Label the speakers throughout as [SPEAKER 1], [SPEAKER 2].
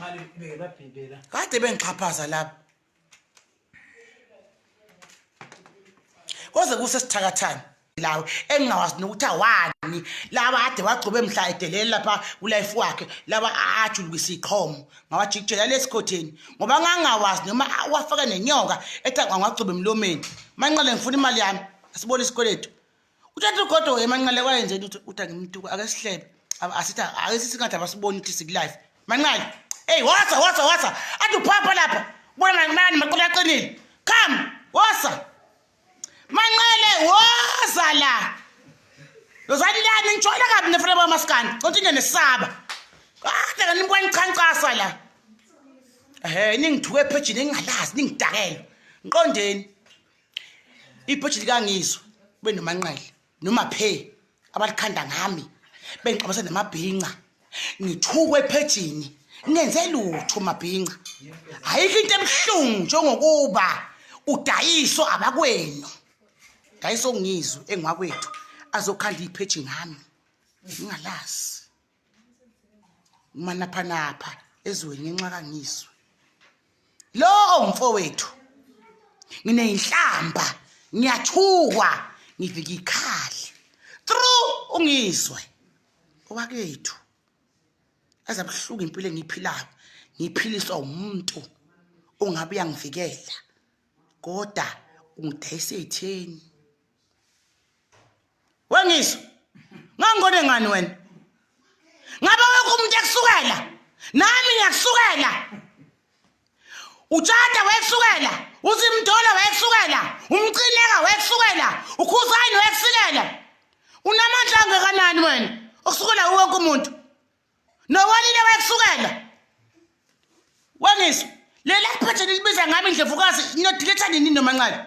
[SPEAKER 1] Mali beke babhibela.
[SPEAKER 2] Kade bengixhaphaza lapha. Koze kusesithakathana lawo engingawazi nokuthi awani laba ade wagcobe mhla edelele lapha kulife wakhe laba ajulukisa iqhomo ngawajikijela lesikhotheni ngoba ngangawazi noma wafaka nenyoka ethi angwagcobe emlomeni. Manqele ngifuna imali yami, asibole isikweletu. Uthatha ugodo emanqele kwayenzeni uthi uthi angimtuka ake sihlebe. Asithi ake sithi ngathi abasiboni ukuthi sikulife. Manqele. Hey woza woza woza. Athi uphapha lapha. Ubona mani maqolo aqinile. Come woza. Manqele woza la. Lozani lani ngijwayele kabi nefuna bamaskandi. Conti nesaba. Kade kanimkwa nichancasa la. Ehhe ningithuke ephejini engingalazi ningidakele. Ngiqondeni. Ibhoji likangizwe benomanqele noma phe abalikhanda ngami bengixabase namabhinca ngithukwe ephejini ngingenze lutho mabhinca. Ayikho into ebuhlungu njengokuba udayiswa abakwenu, dayiswa ongizwe engwakwethu azokhanda ipheji ngami ngingalazi manaphanapha ezweni ngenxa kangizwe. Lo mfowethu ngineyinhlamba, ngiyathukwa, ngivika ikhali through ungizwe owakethu. Azabuhlungu impilo engiyiphilayo, ngiphiliswa umuntu ongabe uyangivikela kodwa ungidayisa ey'theni. Wengizwe ngangikone ngani wena? Ngabe wonke umuntu ekusukela, nami ngiyakusukela. Utshata wayekusukela, uZimdola wayekusukela, uMcineka wayekusukela, uKhuzani wayekusukela. Unamandla angakanani wena okusukela wonke umuntu? Nowalile wayekusukela. Wengizwe lela pheji nilibiza ngami indlovukazi niyodiletha nini nomanqele?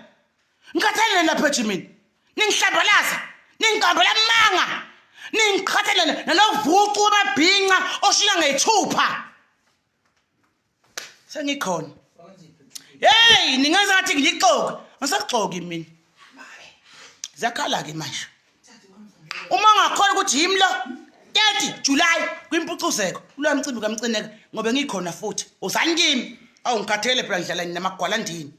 [SPEAKER 2] Ngikhathele lela pheji mina. Ningihlambalaza, ningiqambela amanga, ningiqhathele nalovucu wamabhinca oshila ngethupha. Sengikhona. Hey, ningenza ngathi ngilixoki. Angisaxoki mina. Ziyakhala ke manje. Uma ungakholwa ukuthi yimi lo 30 July kwimpucuzeko kuloya mcimbi kaMcineka ngoba ngikhona futhi. Uzani kimi. Awu ngikhathele phela ngidlala namagwalandini.